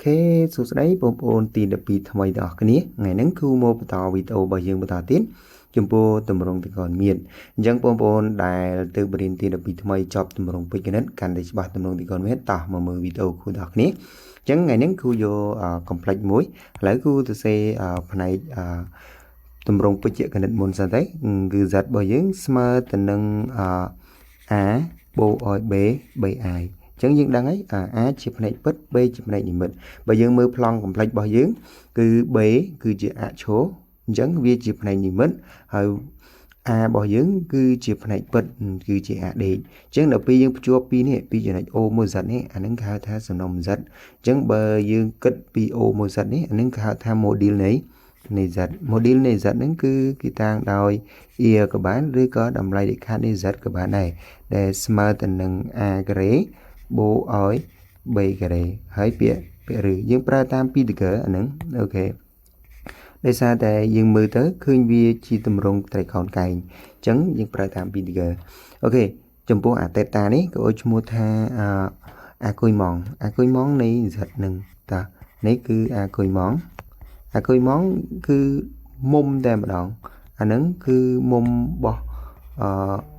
ខេសួស្តីបងប្អូនទី12ថ្មីទាំងអស់គ្នាថ្ងៃហ្នឹងគឺមកបន្តវីដេអូរបស់យើងបន្តទៀតចំពោះទម្រង់ត្រីកោណមាត្រអញ្ចឹងបងប្អូនដែលទៅបរៀនទី12ថ្មីចប់ទម្រង់ពេជ្រគណិតកាន់តែច្បាស់ទម្រង់ត្រីកោណមាត្រតោះមកមើលវីដេអូគ្រូទាំងអស់គ្នាអញ្ចឹងថ្ងៃហ្នឹងគ្រូយក complex មួយឥឡូវគ្រូទៅសេផ្នែកទម្រង់ពេជ្រគណិតមុនសិនទៅគឺ z របស់យើងស្មើទៅនឹង a បូកឲ្យ b bi អញ្ចឹងយើងដឹងហើយ a ជាផ្នែកពិត b ជាផ្នែកនិមិត្តបើយើងមើលប្លង់ complex របស់យើងគឺ b គឺជាអឈរអញ្ចឹងវាជាផ្នែកនិមិត្តហើយ a របស់យើងគឺជាផ្នែកពិតគឺជា a ដេកអញ្ចឹងដល់ពេលយើងភ្ជាប់ពីនេះពីចំណុច O មក Z នេះអានឹងគេហៅថាសំណុំ Z អញ្ចឹងបើយើងគិតពី O មក Z នេះអានឹងគេហៅថា module នៃ Z module នៃ Z ហ្នឹងគឺគេតាងដោយ a ក៏បានឬក៏តម្លៃដាច់ខាតនៃ Z ក៏បានដែរដែលស្មើទៅនឹង a ការ៉េបូកឲ្យ b ការ៉េហើយពាក្យពាក្យឬយើងប្រើតាមពីតកើអាហ្នឹង OK ដោយសារតែយើងមើលទៅឃើញវាជាទម្រង់ត្រីកោណកែងអញ្ចឹងយើងប្រើតាមពីតកើ OK ចំពោះអាតេតានេះក៏ឲ្យឈ្មោះថាអាគុយម៉ងអាគុយម៉ងនៃ Z នឹងតានេះគឺអាគុយម៉ងអាគុយម៉ងគឺមុំតែម្ដងអាហ្នឹងគឺមុំរបស់អឺ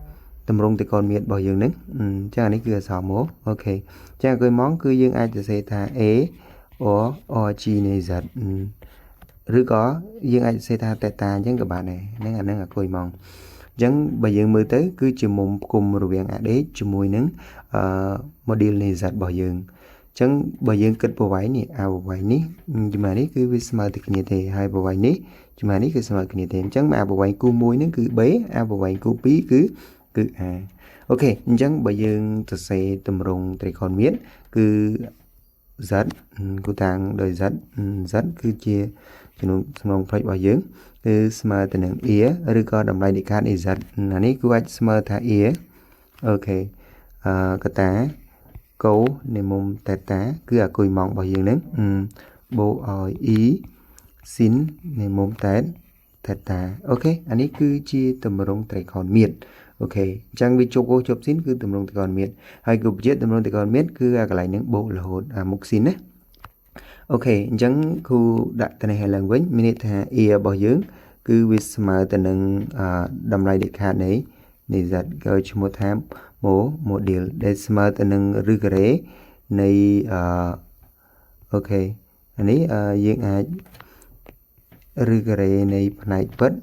តម្រងតកូនមៀតរបស់យើងហ្នឹងអញ្ចឹងអានេះគឺអក្សរមក OK អញ្ចឹងអាគុយម៉ងគឺយើងអាចសរសេរថា A or or G នៃ Z ឬក៏យើងអាចសរសេរថាតេតាអញ្ចឹងក៏បានដែរហ្នឹងអាហ្នឹងអាគុយម៉ងអញ្ចឹងបើយើងមើលទៅគឺជាមុំផ្គុំរវាង AD ជាមួយនឹងអឺ module នៃ Z របស់យើងអញ្ចឹងបើយើងគិតប្រវែងនេះអាប្រវែងនេះចម្ងាយនេះគឺវាស្មើតែគ្នាទេហើយប្រវែងនេះចម្ងាយនេះគឺស្មើគ្នាទេអញ្ចឹងអាប្រវែងគូ1ហ្នឹងគឺ B អាប្រវែងគូ2គឺ A OK អញ្ចឹងបើយើងសរសេរទម្រង់ត្រីកោណមាត្រគឺ z គូតាំងដោយ z z គឺជាចំនួនសំណងផ្លេចរបស់យើងគឺស្មើទៅនឹង a ឬក៏តម្លៃនៃកាតនៃ z អានេះគឺអាចស្មើថា a OK អឺកតាកូនៃមុំតេតាគឺអាគុយម៉ងរបស់យើងហ្នឹងបូកឲ្យ e ស៊ីននៃមុំតេតេតា OK អានេះគឺជាទម្រង់ត្រីកោណមាត្រ OK អញ្ចឹងវាជប់អូជប់ស៊ីនគឺទម្រង់ត្រីកោណមាត្រហើយគូបជាតិទម្រង់ត្រីកោណមាត្រគឺអាកន្លែងហ្នឹងបូករហូតអាមុខស៊ីនណា OK អញ្ចឹងគ្រូដាក់ទៅនេះឲ្យឡើងវិញមានន័យថា a របស់យើង គឺវាស្មើទៅនឹងតម្លៃដាច់ខាតនៃ z គេឲ្យឈ្មោះថា module ដែលស្មើទៅនឹងឫសការ៉េនៃអឺ OK អានេះយើងអាចឫសការ៉េនៃផ្នែកពិត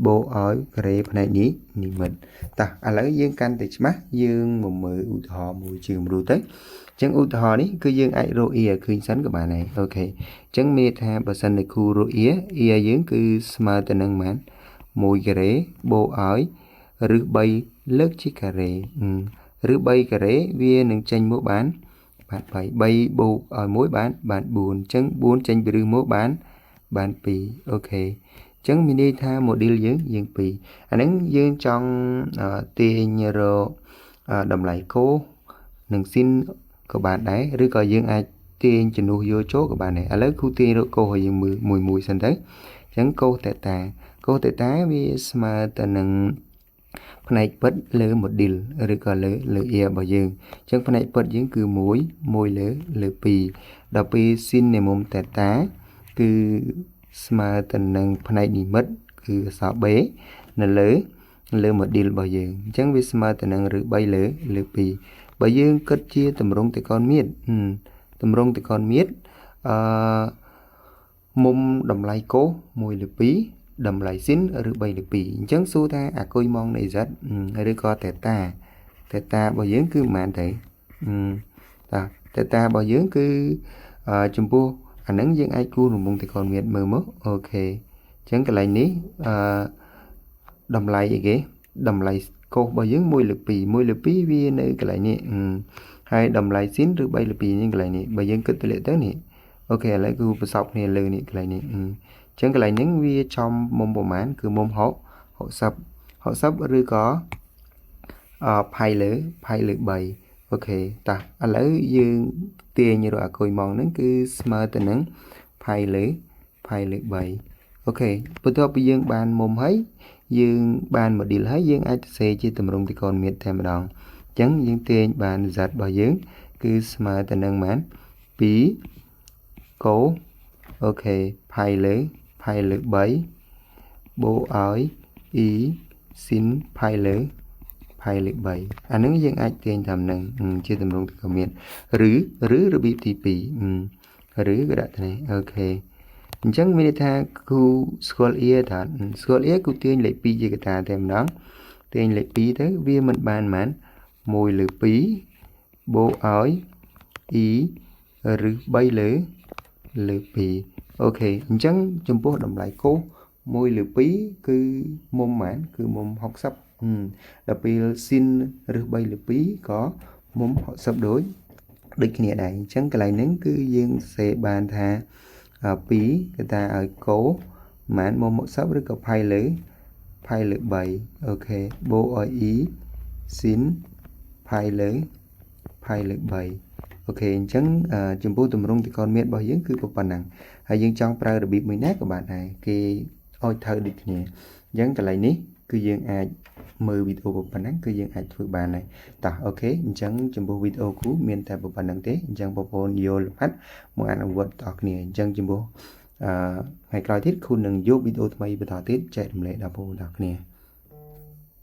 បូកឲ្យការ៉េផ្នែកនេះនិមិត្តតោះឥឡូវយើងកាន់តែច្បាស់យើងមកមើលឧទាហរណ៍មួយជាគំរូទៅអញ្ចឹងឧទាហរណ៍នេះគឺយើងអាចរក a ឲ្យឃើញសិនក៏បានដែរ OK អញ្ចឹងមានន័យថាបើសិននៅគ្រូរក a a យើងគឺស្មើទៅនឹងប៉ុន្មាន1ការ៉េបូកឲ្យឫស3លើកជាការ៉េឫស3ការ៉េវានឹងចេញមកបានបាន3 3បូកឲ្យ1បានបាន4អញ្ចឹង4ចេញពីឫសមកបានបាន2 OK អញ្ចឹងមានន័យថា module យើងយើង2អាហ្នឹងយើងចង់ទាញរកតម្លៃកូនិងស៊ីនក៏បានដែរឬក៏យើងអាចទាញជំនួសយកចូលក៏បានដែរឥឡូវគ្រូទាញរកកូឲ្យយើងមើលមួយមួយសិនទៅអញ្ចឹងកូតេតាកូតេតាវាស្មើទៅនឹងផ្នែកពិតលើ module ឬក៏លើលើ a របស់យើងអញ្ចឹងផ្នែកពិតយើងគឺ1 1លើលើ2ដល់ពេល sin នៃមុំតេតាគឺស្មើទៅនឹងផ្នែកនិមិត្តគឺអក្សរ b នៅលើលើ module របស់យើងអញ្ចឹងវាស្មើទៅនឹងឫស3លើលើ2បើយើងគិតជាទម្រង់ត្រីកោណមាត្រទម្រង់ត្រីកោណមាត្រអឺមុំតម្លៃកូ1លើ2តម្លៃស៊ីនឬ3លើ2អញ្ចឹងសួរថាអាគុយម៉ងនៃ z ឬក៏តេតាតេតារបស់យើងគឺប៉ុន្មានទៅតាតេតារបស់យើងគឺចំពោះអាហ្នឹងយើងអាចគូររង្វង់ត្រីកោណមាត្រមើលមក OK អញ្ចឹងកន្លែងនេះអឺតម្លៃអីគេតម្លៃកូសរបស់យើង1លើ2 1លើ2វានៅកន្លែងនេះហើយតម្លៃស៊ីនឬ3លើ2នេះកន្លែងនេះបើយើងគិតទម្លាក់ទៅនេះ OK ឥឡូវគឺប្រសពគ្នាលើនេះកន្លែងនេះអញ្ចឹងកន្លែងហ្នឹងវាចំមុំប្រមាណគឺមុំ60 60 60ឬក៏អផៃលើផៃលើ3 OK តោះឥឡូវយើងទាញរកអាគុយម៉ងហ្នឹងគឺស្មើទៅនឹងផៃលើផៃលើ3 OK បន្ទាប់ពីយើងបានមុំហើយយើងបាន module ហើយយើងអាចសរសេរជាទម្រង់ត្រីកោណមាត្រតែម្ដងអញ្ចឹងយើងទាញបាន z របស់យើងគឺស្មើទៅនឹងប៉ុន្មាន2 កូ OK ផៃលើផៃលើ3បូកឲ្យ e sin ផៃលើផៃលើ3អានឹងយើងអាចទាញតាមនឹងជាទម្រង់ក៏មានឬឬរបៀបទី2ឬក៏ដាក់ទៅនេះ OK អញ្ចឹងមានន័យថាគូស្គាល់ e ថាស្គាល់ e គូទាញលេខ2ជាកតាតែម្ដងទាញលេខ2ទៅវាមិនបានប៉ុន្មាន1លើ2បូកឲ្យ e ឬ3លើលើ2 OK អញ្ចឹងចំពោះតម្លៃកូស1លើ2គឺមុំប៉ុន្មានគឺមុំ60ដល់ពេល sin ឬ3លើ2ក៏មុំ60ដូចដូចគ្នាដែរអញ្ចឹងកន្លែងហ្នឹងគឺយើងសេបានថា2គេថាឲ្យកូប្រហែលមុំ60ឬក៏ផៃលើផៃលើ3 OK បូកឲ្យ e sin ផៃលើផៃលើ3 OK អញ្ចឹងចំពោះទម្រង់ត្រីកោណមាត្ររបស់យើងគឺប៉ុណ្ណឹងហើយយើងចង់ប្រើរបៀបមួយណាក៏បានដែរគេឲ្យត្រូវដូចគ្នាអញ្ចឹងកន្លែងនេះគឺយើងអាចមើលវីដេអូប៉ុណ្ណឹងគឺយើងអាចធ្វើបានដែរតោះ OK អញ្ចឹងចំពោះវីដេអូគ្រូមានតែប៉ុណ្ណឹងទេអញ្ចឹងបងប្អូនយល់លម្អិតមកអនុវត្តតគ្នាអញ្ចឹងចំពោះអឺថ្ងៃក្រោយទៀតគ្រូនឹងយកវីដេអូថ្មីបន្តទៀតចែករំលែកដល់បងប្អូនទាំងគ្នា។